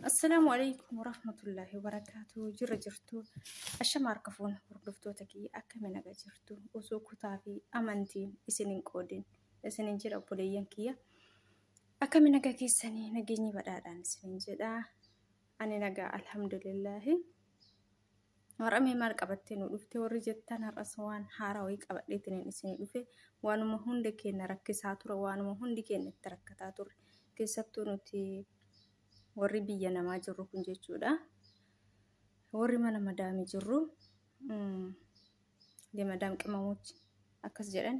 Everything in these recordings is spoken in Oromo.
Assalaamu alaikum warahmatullaahi wabarakaatu. Jirra jirtu. Ashama harka fuuna hordoftoota kiyya akkami naga jirtu. Osoo kutaa fi amantiin isin hin qoodin isinin jedha obboleeyyan kiyya. Akkami naga keessanii nageenyi badhaadhaan isinin jedha. Ani nagaa alhamdulillaahi. Har'a mee maal qabattee nu dhufte warri jettan har'as waan haaraa wayii qabadheetiin isinii dhufe waanuma hunda keenya rakkisaa ture waanuma hundi keenya itti rakkataa turre keessattuu nuti warri biyya namaa jirru kun jechuudha. Warri mana madaamii jirru madaam qimamochi akkas jedhan.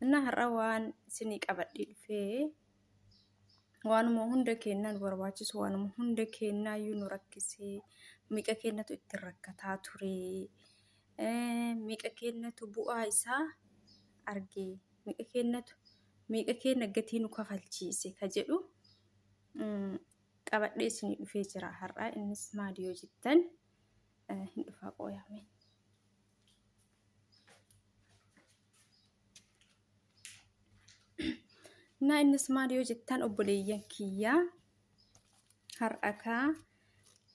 Innaa har'a waan isinii qabadhee dhufee waanuma hunda keenyaa nu barbaachisu waanuma hunda keenyaayyuu nu rakkisee miiqa keenyatu itti rakkataa ture miiqa keenyatu bu'aa isaa argee miiqa keenyatu miiqa keenya gatii nu kafalchiise ka jedhu qabadhee isinii dhufee jira har'a innis maali yoo jettan hin dhufaa qooyame. Naa innis maal yoo jettan obboleeyyan kiyyaa har'a kaa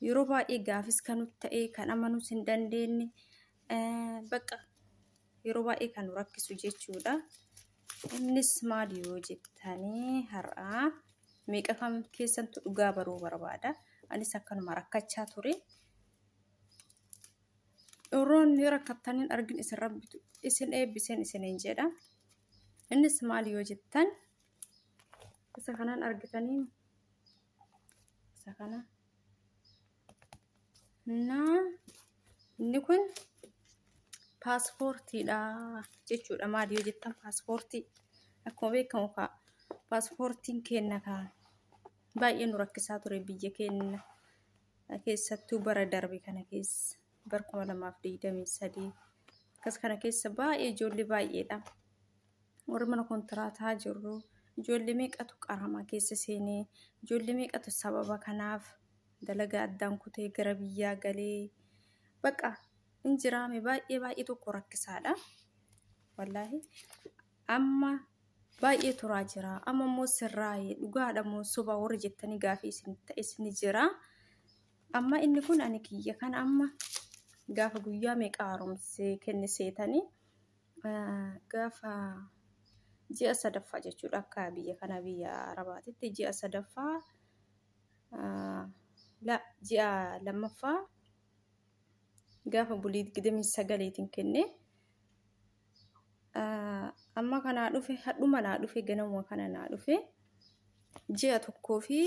yeroo baay'ee gaafis kan nutti ta'e kan amanuus hin dandeenye bakka yeroo baay'ee kan nu rakkisu jechuudha. Innis maal yoo jettanii har'a meeqa kam keessantu dhugaa baruu barbaada. Anis akkanuma rakkachaa ture. Warroonni rakkattan hin argin isin rabbitu isin eebbiseen isiniin jedha. Innis maal yoo jettan isa kanaan argitanii isa kana naa inni kun paaspoortiidha jechuudha. Maal yoo jettan paaspoortii akkuma beekamu kaa paaspoortiin keenya kaa baay'ee nu rakkisaa ture biyya keenya keessattuu bara darbe kana keessa bara 2023 akkas kana keessa baay'ee ijoollee baay'eedha. Warri mana kontiraataa jirru ijoollee meeqatu qaramaa keessa seenee ijoollee meeqatu sababa kanaaf dalagaa addaan kutee gara biyyaa galee baqa hin jiraame baay'ee baay'ee tokko rakkisaadha. Wallaahi amma baay'ee turaa jira. Amma immoo sirraa'ee dhugaadha moo soba warri jettanii gaafii isin ta'es ni jira. Amma inni kun ani kiyya kana amma gaafa guyyaa meeqa haaromsee kenne seetanii gaafa ji'a sadaffaa jechuudha akka biyya kana biyya Arabaatitti ji'a sadaffaa la ji'a lammaffaa gaafa bulii 29tiin kenne. Amma kanaa dhufe hadhuma naa dhufe ganamuma kana naa dhufe ji'a tokkoo fi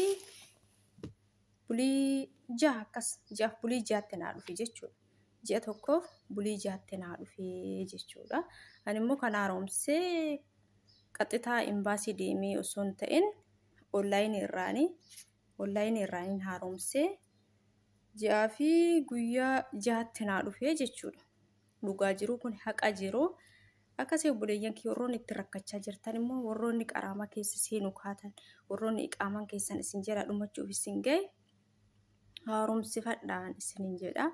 bulii jaha akkas ji'aaf bulii jahatti naa dhufe jechuudha. Ji'a tokkoof bulii jahatti naa dhufe jechuudha. Ani immoo kan haaromsee qaxxitaa imbaasii deemee osoo hin ta'in onlaayinii irraanii onlaayinii irraaniin haaromsee ji'aa fi guyyaa jahatti naa dhufe jechuudha. Dhugaa jiru kun haqa jiru. Akkasii obboleeyyan kiyya warroonni itti rakkachaa jirtan immoo warroonni qaraamaa keessa seenuu kaatan warroonni iqaamaan keessan isin jalaa dhumachuuf isin gahe haaromsifadhaan isinin jedha.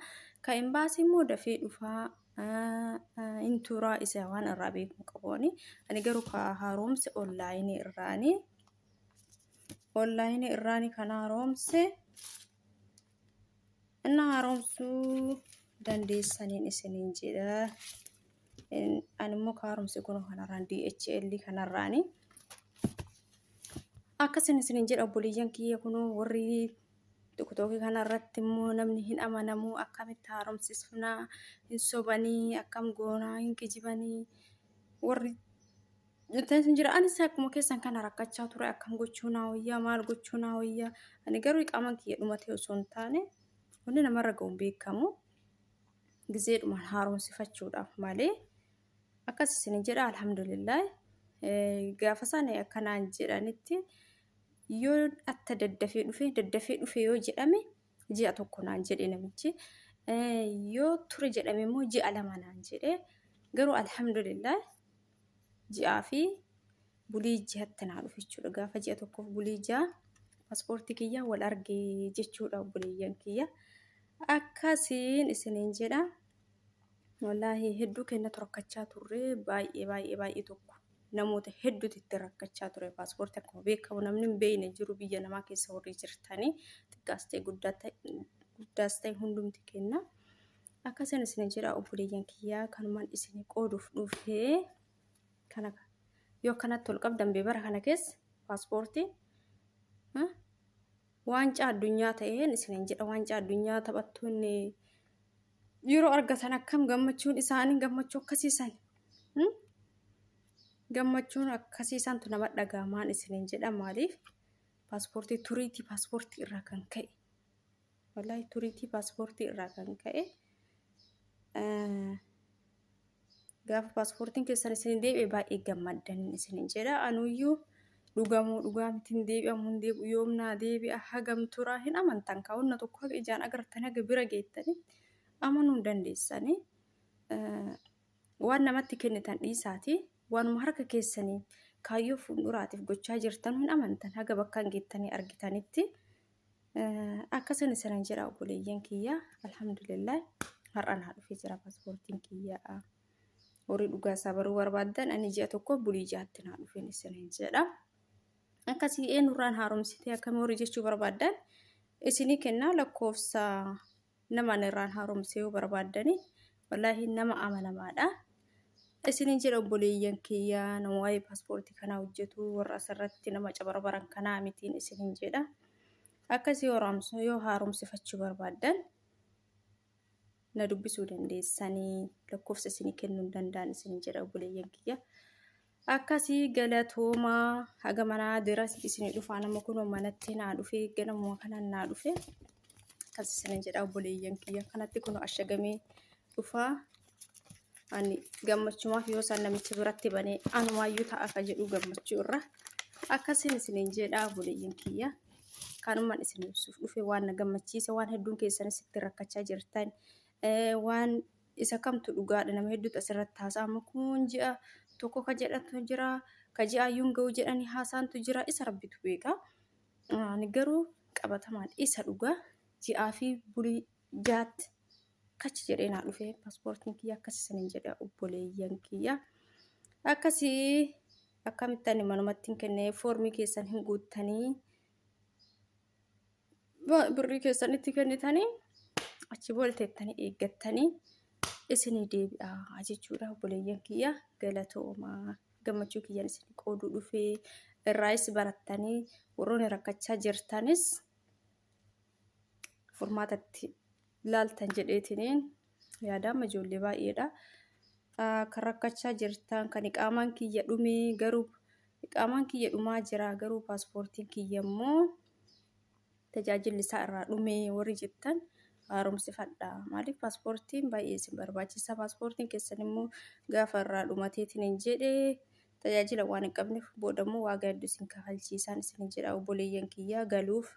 Ka imbaasii immoo dafee dhufaa hin turaa isa waan irraa beeku qabuuni. Ani garuu ka haaromse onlaayinii irraanii onlaayinii irraanii kan haaromse Inni haaromsuu dandeessaniin isiniin jedha. Ani immoo ka haaromse kun kanarraan DHL kanarraani. Akkasin isiniin jedha obboleeyyan kiyya kunoo warri tiktookii kanarratti immoo namni hin amanamu akkamitti haaromsisfnaa hin sobanii akkam goonaa hin kijibanii warri Jettan isin jira anis akkuma keessan kana rakkachaa ture akkam gochuu naa wayyaa maal gochuu naa wayyaa ani garuu iqaamaan kiyya dhumatee osoo hin taane wanni namarra ga'u hin beekamu gizeedhumaan haaromsifachuudhaaf malee akkas isin jedha alhamdulillah gaafa isaan akkanaan jedhanitti yoo atta daddafee dhufe daddafee dhufe yoo jedhame ji'a tokko naan jedhe namichi yoo ture jedhame immoo ji'a 2 naan jedhe garuu alhamdulillah ji'aa fi bulii jihatti naa dhufe jechuudha. Gaafa ji'a tokkoof bulii ja'a paaspoortii kiyya wal argee jechuudha obboleeyyan kiyya. Akkasiin isiniin jedha. Wallaahi hedduu kennatu rakkachaa turre baay'ee baay'ee baay'ee tokko. Namoota hedduutu itti rakkachaa ture paaspoortii akkuma beekamu namni hin beekne jiru biyya namaa keessa warri jirtanii xiqqaas ta'e guddaas ta'e hundumti kenna. Akkasiin isin jira obboleeyyan kiyyaa kanumaan isin qooduuf dhufee kana yoo akkanatti ol qabdan bee bara kana keessa paaspoortiin waancaa addunyaa ta'een isiniin jedha waancaa addunyaa taphattoonni yeroo argatan akkam gammachuun isaanii gammachuu akkasiisan gammachuun akkasiisantu nama dhaga'amaan isiniin jedha maaliif paaspoortii turiitii paaspoortii irraa kan ka'e wallaahi turiitii paaspoortii irraa kan ka'e Gaafa paaspoortiin keessan isin deebi'e baay'ee gammaddan isinin jedha. Anuyyuu dhugamoo dhugaa miti hin deebi'amu hin deebi'u yoom naa deebi'a hagam turaa hin amantan kaa wanna tokko haga ijaan agartanii haga bira geettanii amanuu hin dandeessanii. Waan namatti kennitan dhiisaati waanuma harka keessanii kaayyoo fuulduraatiif gochaa jirtan hin amantan haga bakkaan geettanii argitanitti. Akkasin isinan jedha obboleeyyan kiyya alhamdulillah har'a naa dhufee jira paaspoortiin kiyya. Horii dhugaa isaa baruu barbaaddan ani ji'a tokko bulii ja'atti naa dhufeen isinin jedha. Akkasii eenyurraan haaromsitee akkamii horii jechuu barbaaddan isinii kennaa lakkoofsa nama ani irraan haaromsee yoo barbaaddani wallaahi nama amanamaadha. Isinin jedha obboleeyyan kiyya nama waa'ee paaspoortii kanaa hojjetu warra asirratti nama cabarbaran kanaa mitiin isinin jedha. Akkasii yoo haaromsifachuu barbaaddan na dubbisuu dandeessanii lakkoofsa isinii kennuu hin danda'an isinin jedha obboleeyyan kiyya. Akkasii galatoomaa haga manaa diras isinii dhufaa nama kunoo manatti naa dhufee ganamuma kanaan naa dhufe akkas isinin jedha obboleeyyan kiyya kanatti kunoo ashagamee dhufaa ani gammachumaaf yoo isaan namicha biratti banee anumaayyuu ta'a ka jedhu gammachuu irra akkasiin isinin jedha obboleeyyan kiyya kanumaan isin ibsuuf dhufe waan na gammachiise waan hedduun keessanis itti rakkachaa jirtan waan isa kamtu dhugaadha nama hedduutu asirratti haasa'ama kun ji'a tokko ka jedhantu jira ka ji'a ayyuun ga'u jedhanii haasaantu jira isa rabbitu beeka ani garuu qabatamaan isa dhugaa ji'aa fi bulii jaatti kachi jedhee naa dhufe paaspoortiin kiyya akkas isiniin jedha obboleeyyan kiyya akkasii akkamitti ani manumatti hin kennee foormii keessan hin guuttanii birrii keessan itti kennitanii achi booda teettanii eeggattanii isinii deebi'a jechuudha obboleeyyan kiyya galatoomaa gammachuu kiyyan isin qooduu dhufee irraayis barattanii warroonni rakkachaa jirtanis furmaatatti laaltan jedheetiniin yaada amma ijoollee baay'eedha. Kan rakkachaa jirtan kan iqaamaan kiyya dhumee garuu iqaamaan kiyya dhumaa jira garuu paaspoortiin kiyya immoo tajaajilli isaa irraa dhumee warri jettan haaromsifadha. Maaliif paaspoortiin baay'ee isin barbaachisa. Paaspoortiin keessan immoo gaafa irraa dhumateetiin hin jedhe tajaajila waan hin qabneef booda immoo waagaa hedduu isin kafalchiisaan isin jedha obboleeyyan kiyya galuuf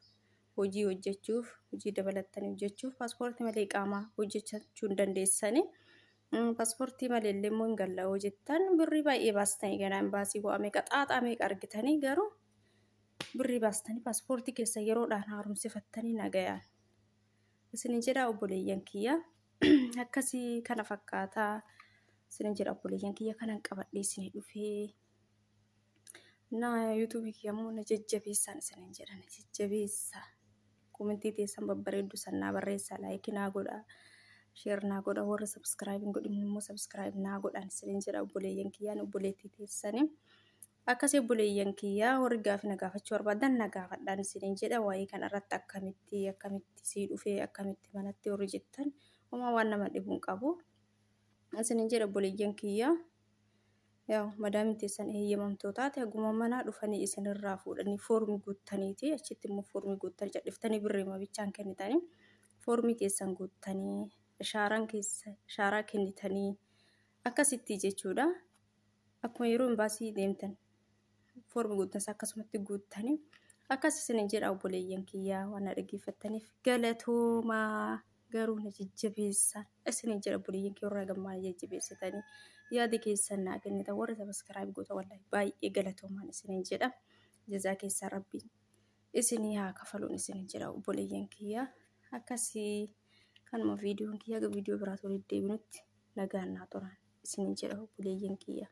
hojii hojjechuuf hojii dabalattanii hojjechuuf paaspoortii malee qaamaa hojjechuu hin dandeessani. Paaspoortii malee illee immoo hin galla yoo jettan birrii baay'ee baastanii ganaa imbaasii bu'aa meeqa xaaxaa meeqa argitanii garuu birrii baastanii paaspoortii keessa yeroodhaan haaromsifattanii nagayaan. Isinin jedha obboleeyyan kiyya akkasii kana fakkaataa isinin jedha obboleeyyan kiyya kanan qabadhee isinii dhufee. Na yuutuubii kiyya immoo na jajjabeessaan isinin jedha na jajjabeessaa. Komentii teessan babbareeddu san naa barreessaa laayikii naa godhaa sheer naa godha warra sabskraayib hin godhin immoo sabskraayib naa godhaan isinin jedha obboleeyyan kiyyaan obboleettii teessanii. Akkasii obboleeyyan kiyyaa warri gaafi na gaafachuu barbaadan na gaafadhaan isinin jedha waa'ee kana irratti akkamitti akkamitti sii dhufee akkamitti manatti warri jettan homaa waan nama dhibu hin qabu. Isinin jedha obboleeyyan kiyyaa. Yaa madaamin teessan eeyyamamtoo taate haguma manaa dhufanii isinirraa fuudhanii foormii guuttaniiti achitti immoo foormii guuttanii cadhiftanii birriima bichaan kennitanii foormii keessan guuttanii ashaaraan keessa ashaaraa kennitanii akkasitti jechuudha. Akkuma yeroo imbaasii deemtan foormii guuttan akkasumatti guuttanii akkas isinin jedha obboleeyyan kiyyaa waan na dhaggeeffattaniif galatoomaa. Garuu na jajjabeessaa isinin jedha obboleeyyan kee warra gammaa na jajjabeessitanii yaada keessan naa kennitan warra sabiskiraayib goota wallahi baay'ee galatoomaan isinin jedha jazaa keessaa rabbiin isinii haa kafaluun isinin jedha obboleeyyan kiyya akkasii kanuma viidiyoon kiyya viidiyoo biraatu walitti deebinutti nagaan naa turan isinin jedha obboleeyyan kiyya.